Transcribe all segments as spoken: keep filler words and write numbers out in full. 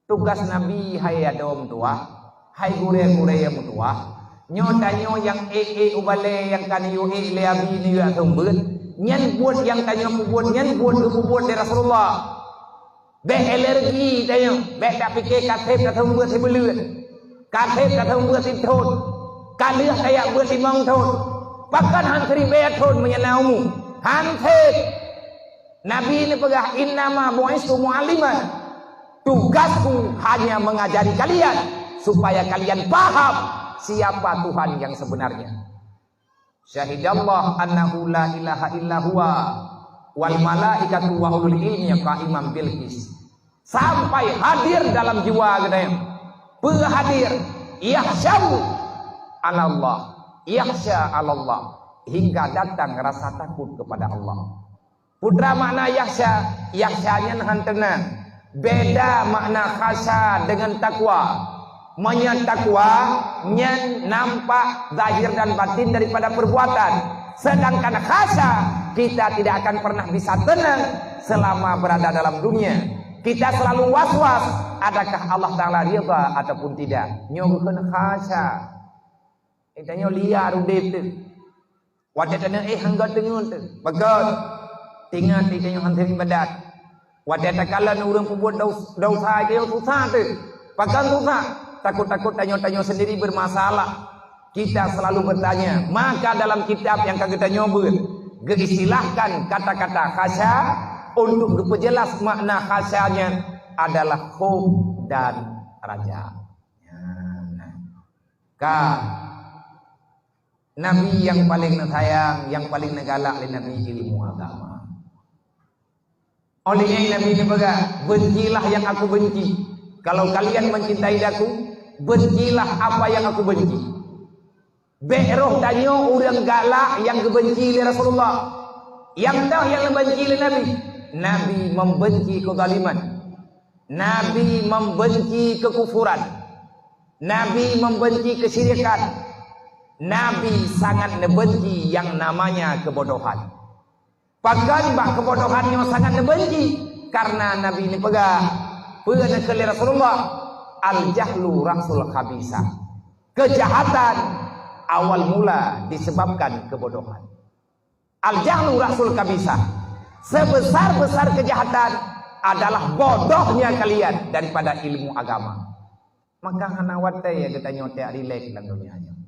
Tugaih Nabi hai adoe meutuwah, hai gurée-gurée nyang meutuwah. Nyoe tanyoe nyang ék-ék u balée nyang ka neuyue ék lé Abi neuyue seumeubeuet. Nyan buet nyang tanyoe peubuet, nyan buet geupeubuet lé Rasulullah. Bék alergi tanyoe, bék tapike ka seb taseumeubeuet sibuleuen, ka seb taseumeubeuet sithon, ka lheueh tajak beuet limong thon, pakon han siribée thon meunyoe na umu. Han seb! Nabi neupeugah, "Innama bu'istu mu'alliman." Tugasku hanya mengajari kalian supaya kalian paham siapa Tuhan yang sebenarnya. "Syahidallah annahu la ilaha illa huwa wal malaikatu wa ulul ilmi qa'iman bil qis." Sampai hadir dalam jiwa geutanyoe. Peue hadir? Yakhsyau anallah. Yakhsya anallah. Hingga datang rasa takut kepada Allah. Peue makna yakhsya? Yakhsya nyan han teunang. Beda makna khasya dengan takwa. Meunyoe takwa nyan nampak zahir dan batin daripada perbuatan. Sedangkan khasya, kita tidak akan pernah bisa tenang selama berada dalam dunia. Kita selalu was-was, adakah Allah Ta'ala ridha ataupun tidak. Nyoe bukan khasya. Tanyoe liar udeb teuh. Watée tanyoe éh hangga teungeut teuh, beugét. Teuingat tanyoe han seuring ibadat. Watée takalon ureuëng peubuet dau-, desya, tanyoe susah teuh. Pakon susah? Takot-takot tanyoe-tanyoe sendiri bermasalah. Kita selalu bertanya, maka dalam kitab nyang ka geutanyoe beuet, geuistilahkan kata-kata khasya untuk geupeujelas makna khasya nyan adalah khof dan raja. Nah, ka Nabi nyang paleng neusayang, nyang paleng neugalak lé Nabi ilmu agama. Óh lheueh nyan Nabi neupeugah, "Bencilah yang aku benci. Kalau kalian mencintai aku, bencilah apa yang aku benci." Bék roh tanyoe ureuëng galak nyang geubenci lé Rasulullah. Nyang toh nyang neubenci lé Nabi? Nabi membenci kezaliman. Nabi membenci kekufuran. Nabi membenci kesyirikan. Nabi sangat neubenci yang namanya kebodohan. Pakon bak kebodohan nyoe sangat neubenci? Karena Nabi neupeugah, peue neukheun lé Rasulullah, "Al-jahlu ra'sul khabisah." Kejahatan awal mula disebabkan kebodohan. "Al-jahlu ra'sul khabisah." Sebesar-besar kejahatan adalah bodohnya kalian daripada ilmu agama. Maka hana watée geutanyoe tajak rilek lam donya nyoe.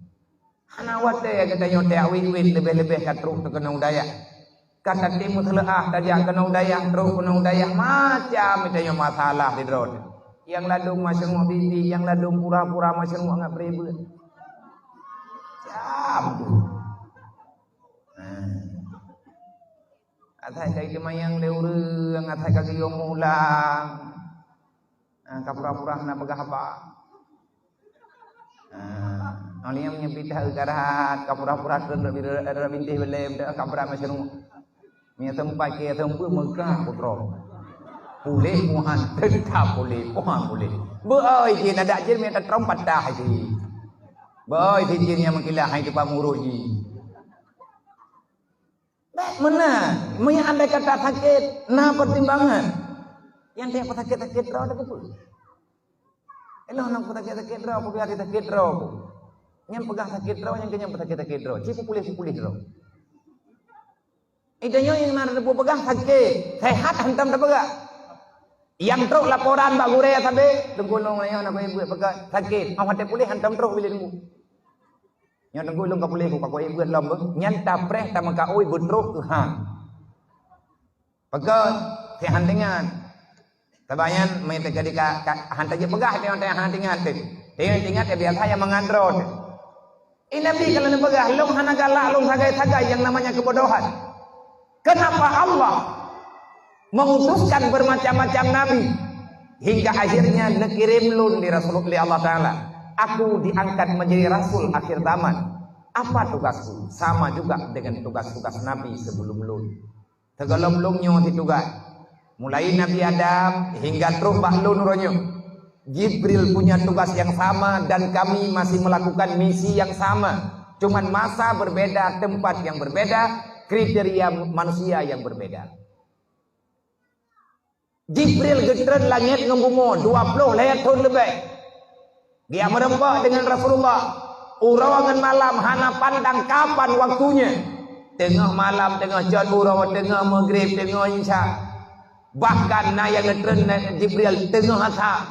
Hana watée geutanyoe tajak wét-wét, leubeh-leubeh ka trok teuh keunoe u dayah. Ka tatem meuseuleuah tajak keunoe u dayah, trok keunoe u dayah, macam geutanyoe masalah di droe. Nyang ladôm meusyeuruek bibi, nyang ladôm pura-pura meusyeuruek ngon peuribeuet. Macam tu. Nah. Asai ka iteumayang lé ureuëng, asai ka geuyue mulang. Ah, ka pura-pura hana peugah haba. Ah, awak nyan meunyoe pih that ka pura-pura keu rot bintéh belém, ka brat meusyeuruek. Meunyoe teumpat keu teumpat meugah putroe. Puléh muhan, teutap puléh, muhan puléh. Beu-oi jih, adak jih meunyoe teutrom patah jih. Beu-oi jih, jih nyang meukilah hai teupah murot jih. Bék meunan, meunyoe andai kata sakét, na pertimbangan. Nyang tajak peusakét-sakét droe teuh keupeue? Elok nyang peusakét-sakét droe, peugah sakét droe. Nyang peugah sakét droe, nyang keu nyang peusakét-sakét droe. Ci peupuléh-peupuléh droe. Itu nyoe nyang na teupeue peugah sakét, sehat hantom tapeugah. Nyang trok laporan bak gurée sabe, teungku lôn nyoe na keuh buet peugah sakét. Óh watée puléh hantom trok bilék teungku. Nyoe teungku lôn ka puléh ku, ka kuék beuet lom beuh. Nyan tapreh tameukaôi beutrok keu han. Peugah, si han teuingat. Sabab nyan meunyoe teuka di ka, ka, han tajak peugah, teuingat, teuingat, han teuingat teuh. Teuingat, teuingat, ya biasa nyang mangat droe teuh. Eh, Nabi kalau neupeugah, lôn hana galak lôn sagai-sagai nyang namanya kebodohan. Kenapa Allah mengutuskan bermacam-macam nabi hingga akhirnya neukirim lôn di Rasul, lé Allah Taala. Aku diangkat menjadi rasul akhir zaman. Apa tugasku? Sama juga dengan tugas-tugas nabi sebelum lôn. Sigohlom lôn nyoe sit tugaih. Mulai Nabi Adam hingga trok bak lôn uroe nyoe. Jibril punya tugas yang sama dan kami masih melakukan misi yang sama. Cuman masa berbeda, tempat yang berbeda, kriteria manusia yang berbeda. Jibril geutreun langét ngon bumoe dua ploh lhèe thôn leubeh. Geujak meureumpok deungon Rasulullah. Uroe ngon malam hana pandang kapan waktunya. Teungoh malam, teungoh cot uroe, teungoh maghrib, teungoh isya. Bahkan na nyang geutreun Jibril teungoh asa.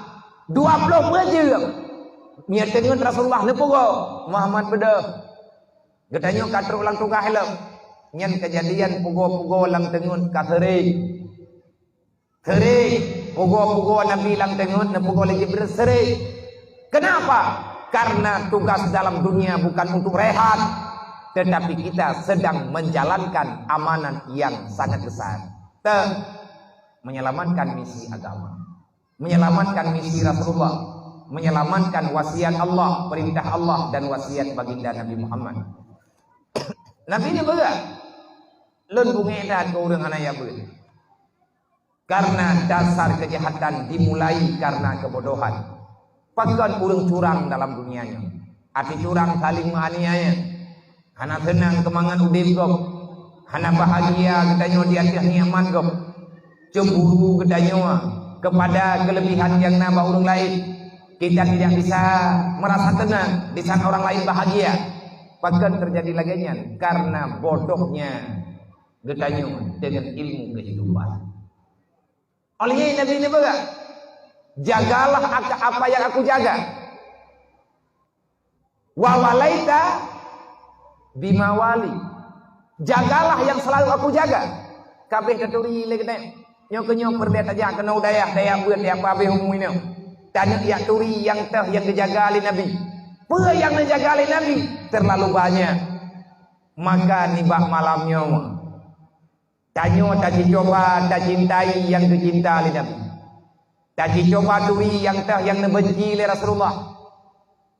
Dua ploh peuet jeuem. Meunyoe teungeut Rasulullah neupeugoe, Muhammad beudôh. Geutanyoe ka trok lam tugaih lom. Nyan keujadian peugoe-peugoe lam teungeut ka seuring. Seuring. Peugoe-peugoe Nabi lam teungeut neupeugoe lé Jibril seuring. Kenapa? Karena tugas dalam dunia bukan untuk rehat, tetapi kita sedang menjalankan amanat yang sangat besar. Te-, menyelamatkan misi agama, menyelamatkan misi Rasulullah, menyelamatkan wasiat Allah, perintah Allah dan wasiat baginda Nabi Muhammad. Nabi ni beugah, "Lôn beungéh that keu ureuëng hana jak beuet." Karena dasar kejahatan dimulai karena kebodohan. Pakon ureuëng curang dalam dunia nyoe? Até curang saling menganiaya. Hana seunang keumangat udeb gob. Hana bahagia geutanyoe di ateueh nikmat gob. Cemburu geutanyoe kepada kelebihan nyang na bak ureuëng laén. Kita tidak bisa merasa tenang di saat orang lain bahagia. Pakon terjadi lagée nyan? Karena bodohnya geutanyoe dengan ilmu kehidupan. Oleh Nabi ni beugah, "Jagalah aka-, apa yang aku jaga. Wa walaita bima wali." Jagalah yang selalu aku jaga. Kabeh taturi lé keunoe. Nyoe keu nyoe peureulée tajak keunoe dayah, dayah beuet, dayah pabeh umu inoe. Taneuk jak turi nyang teuh nyang geujaga lé Nabi. Peue nyang neujaga lé Nabi? Terlalu banyak. Maka nibak malam nyoe, tanyoe tajicoba tacintai nyang geucinta lé Nabi. Tajicoba turi nyang teuh nyang neubenci lé Rasulullah.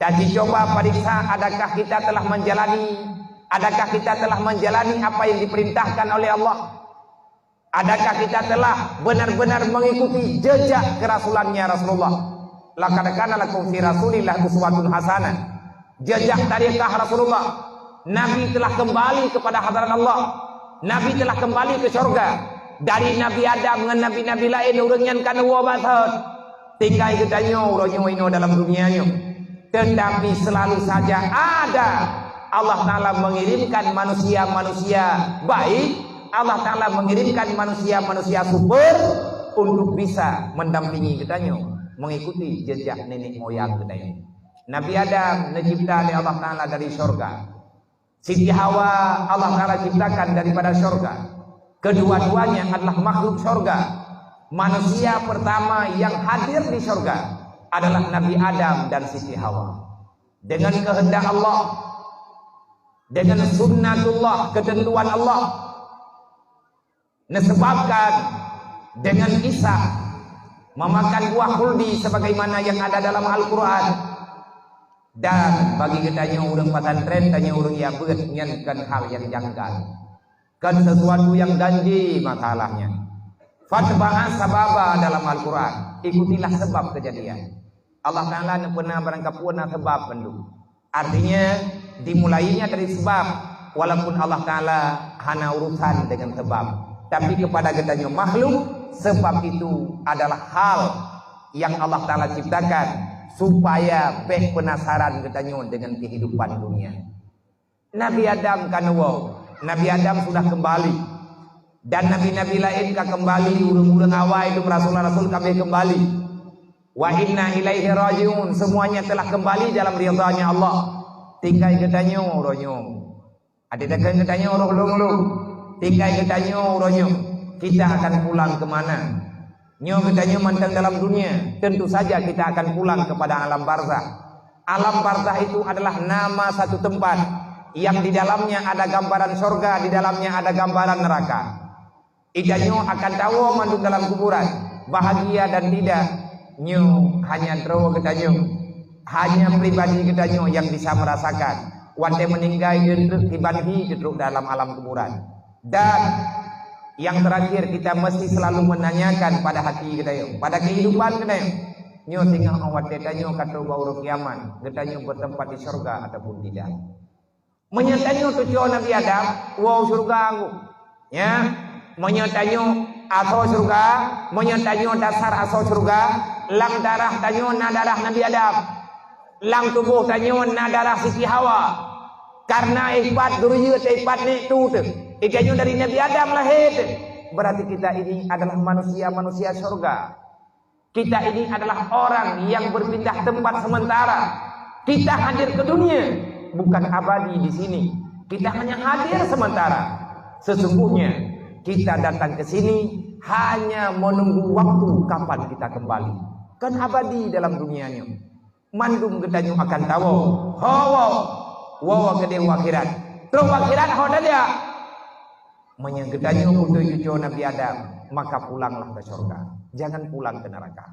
Tajicoba pariksa adakah kita telah menjalani, adakah kita telah menjalani apa yang diperintahkan oleh Allah? Adakah kita telah benar-benar mengikuti jejak kerasulannya Rasulullah? Laqad kana lakum fi Rasulillah uswatun hasanah. Jejak tarékah Rasulullah. Nabi telah kembali kepada hadarat Allah. Nabi telah kembali ke syurga. Dari Nabi Adam ngon nabi-nabi laén ureuëng nyan ka neuwoe bak thon. Tinggai geutanyoe uroe nyoe inoe dalam dunia nyoe. Tetapi selalu saja ada Allah Ta'ala mengirimkan manusia-manusia baik, Allah Ta'ala mengirimkan manusia-manusia super untuk bisa mendampingi geutanyoe, mengikuti jejak nenek moyang geutanyoe. Nabi Adam neucipta lé Allah Ta'ala dari syurga. Siti Hawa Allah Ta'ala ciptakan daripada syurga. Kedua-duanya adalah makhluk syurga. Manusia pertama yang hadir di syurga adalah Nabi Adam dan Siti Hawa. Dengan kehendak Allah, dengan sunnatullah, ketentuan Allah, disebabkan dengan Isa memakan buah khuldi sebagaimana yang ada dalam Al-Quran. Dan bagi geutanyoe ureuëng pesantren, tanyoe ureuëng jak beuet, nyan kon hal nyang janggal. Kon sesuatu nyang ganji masalahnya. Fatba'a sababa dalam Al-Quran. Ikutilah sebab kejadian. Allah Ta'ala neupeuna barangkapeue na sebab bandum. Artinya, dimulainya dari sebab, walaupun Allah Ta'ala hana urusan dengan sebab. Tapi kepada geutanyoe makhluk, sebab itu adalah hal yang Allah Ta'ala ciptakan supaya bék penasaran geutanyoe dengan kehidupan dunia. Nabi Adam ka neuwoe, Nabi Adam sudah kembali. Dan nabi-nabi laén ka kembali, ureuëng-ureuëng awai itu rasul-rasul kabeh kembali. Wa inna ilaihi raji'un, semuanya telah kembali dalam ridhanya Allah. Tinggai geutanyoe uroe nyoe. Até takheun geutanyoe roh lôn-lôn. Tinggai geutanyoe uroe nyoe. Kita akan pulang ke mana? Nyoe geutanyoe mantong dalam dunia, tentu saja kita akan pulang kepada alam barzakh. Alam barzakh itu adalah nama satu tempat yang di dalamnya ada gambaran sorga, di dalamnya ada gambaran neraka. Geutanyoe akan tawoe mandum dalam kuburan, bahagia dan tidak, nyoe hanya droe geutanyoe, hanya pribadi geutanyoe yang bisa merasakan. Watée meuninggai, geutreuk kiban hi geutrok dalam alam kuburan. Dan yang terakhir, kita mesti selalu menanyakan pada hati geutanyoe, pada kehidupan geutanyoe. Nyoe singoh watée tanyoe ka trok bak uroe kiamat, geutanyoe bertempat di syurga ataupun tidak. Meunyoe tanyoe teucok Nabi Adam, woe syurga nggu. Ya, meunyoe tanyoe Asoe syeuruga, meunyoe tanyoe dasar asoe syeuruga, lam darah tanyoe na darah Nabi Adam. Lam tuboh tanyoe na darah Siti Hawa. Karena ipat duryeue teuh ipat nek tu teuh. Itanyoe dari Nabi Adam lahé teuh. Berarti kita ini adalah manusia-manusia syeuruga. Kita ini adalah orang yang berpindah tempat sementara. Kita hadir ke dunia bukan abadi di sini. Kita hanya hadir sementara. Sesungguhnya kita datang ke sini hanya menunggu waktu kapan kita kembali. Kan abadi dalam dunia nyoe. Mandum geutanyoe akan tawoe. Ho woe. Woe keudeh u akhirat. Trok u akhirat ho tajak. Meunyoe geutanyoe beutôi cucoe Nabi Adam, maka pulanglah ke syurga. Jangan pulang ke neraka.